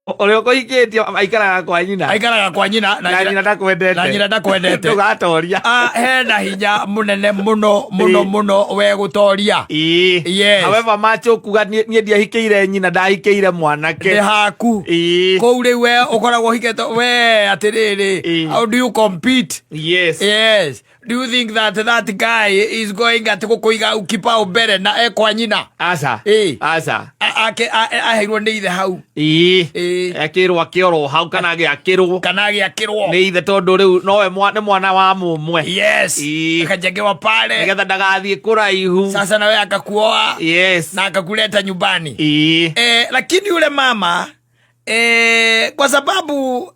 Ũrĩa ũkũhikĩtio aikaraga kwa nyina. Aikaraga kwa nyina. Na nyina ndakwendete. Na nyina ndakwendete. Ndũgatoria. Ah, hena hinya mũnene mũno mũno mũno we gũtoria. Ĩĩ. Yes. However much ũkuga niĩ ndiahikĩire nyina, ndahikĩire mwanake. Nĩ haku. Ĩĩ. Kũu rĩu we ũkoragwo ũhikĩte we atĩrĩrĩ. How do you compete? Yes. Yes. Do you think that that guy is going atĩ gũkũiga kibao mbere na ekwa nyina? Aca. Ĩĩ. Aca. Ake aheirwo nĩ ithe hau. Ĩĩ. Ĩĩ. Akĩrwo akĩorwo hau kana agĩakĩrwo. Kana agĩakĩrwo. Nĩ ithe tondũ rĩu nowe nĩ mwana wa mũmwe. Yes. Ĩĩ. Akajengewa pale. Nĩgetha ndagathiĩ kũraihu. Sasa nawe akakuoa. Yes. Na akakuleta nyumbani. Ĩĩ. Lakini yule mama kwa sababu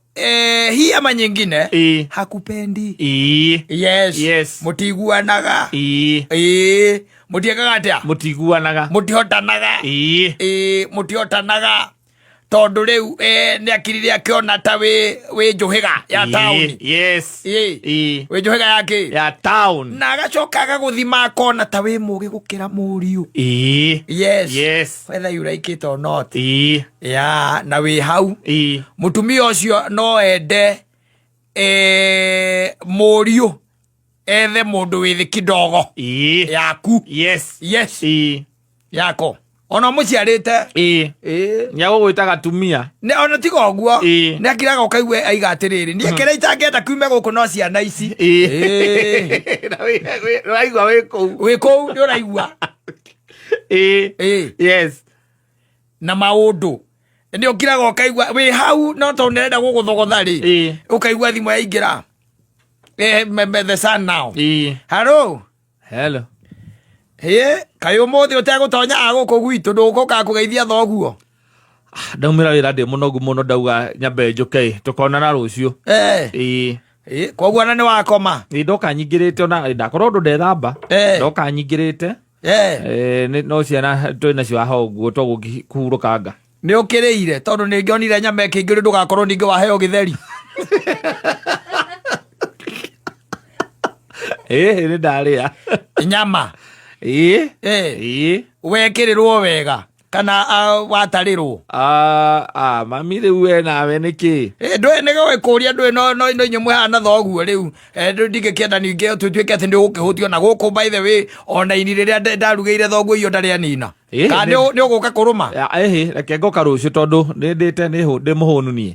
hii ama nyingine hakupendi. Ĩĩ. Yes. Yes. Mũtiguanaga. Ĩĩ. Ĩĩ. Mũtiĩkaga atĩa? Mũtiguanaga. Mũtihotanaga. Ĩĩ. Ĩĩ, mũtihotanaga tondũ rĩu nĩ akirire akĩona ta wĩ njũhĩga ya taũni. Yes. Ĩĩ. Ĩĩ. Wĩ njũhĩga ya kĩ? Ya town. Na agacoka agagũthima akona ta wĩ mũgĩ gũkĩra mũriũ. Ĩĩ. Yes. Yes. Whether you like it or not. Ĩĩ. Ya, na wĩ hau. Ĩĩ. Mũtumia ũcio no ende mũriũ ethe mũndũ wĩ thĩ kidogo Ĩĩ. yaku. Yes. Yes. Ĩĩ. Yako. Ona mũciarĩte. Ĩĩ. Ĩĩ. Nĩagũgwĩta gatumia. Nĩ ona tiga ũguo. Ĩĩ. Nĩ akiraga ũkaigua aiga atĩrĩrĩ, niĩ kĩrĩa itangĩenda kiume gũkũ no ciana ici. Ĩĩ. Ĩĩ. Na ũraigua wĩ kũu. Wĩ kũu nĩ ũraigua. Ĩĩ. Ĩĩ. Yes. Na maũndũ. Nĩ ũkiraga ũkaigua wĩ hau no tondũ nĩarenda gũgũthogotha rĩ. Ĩĩ. Ũkaigua thimũ yaingĩra. The sun now. Ĩĩ. Hello. Hello. Ĩ, kaĩ ũmũthĩ ũtegũtonya a gũkũ gwitũ ndũgũka kũgeithia thoguo? Ndaumĩra wĩra ndĩ mũnogu mũno, ndauga nyambe njũke, tũkonana rũciũ. Ĩĩ. Ĩ, koguo ona nĩ wakoma? Ĩ, ndoka nyingĩrĩte ona ndakorwo ũndũ ndethamba. Ndoka nyingĩrĩte. No ciana twĩ nacio haha ũguo twagũkĩhurũkanga. Nĩ ũkĩrĩire tondũ nĩ ngĩonire nyama ĩkĩingĩrio ndũgakorwo ningĩ waheo gĩtheri. Ĩ, nĩ ndarĩa. Nyama. Ĩ. Ĩ. Wekĩrĩrwo wega kana watarĩrwo? Mami rĩu we nawe nĩkĩ? Ndũĩ nĩ gũgĩkũria ndũĩ no no no inyuĩ mwĩhana thoguo rĩu. Ndũ ndingĩkĩenda ningĩ tũtuĩke atĩ nĩ ũgũkĩhũtio na gũkũ. By the way, ona ini rĩrĩa ndarugĩire thoguo irio ndarĩ anina. Kana nĩ ũgũka kũrũma? Ĩhĩ, reke ngoka rũciũ tondũ nĩ ndĩte, nĩ ndĩ mũhũnu niĩ.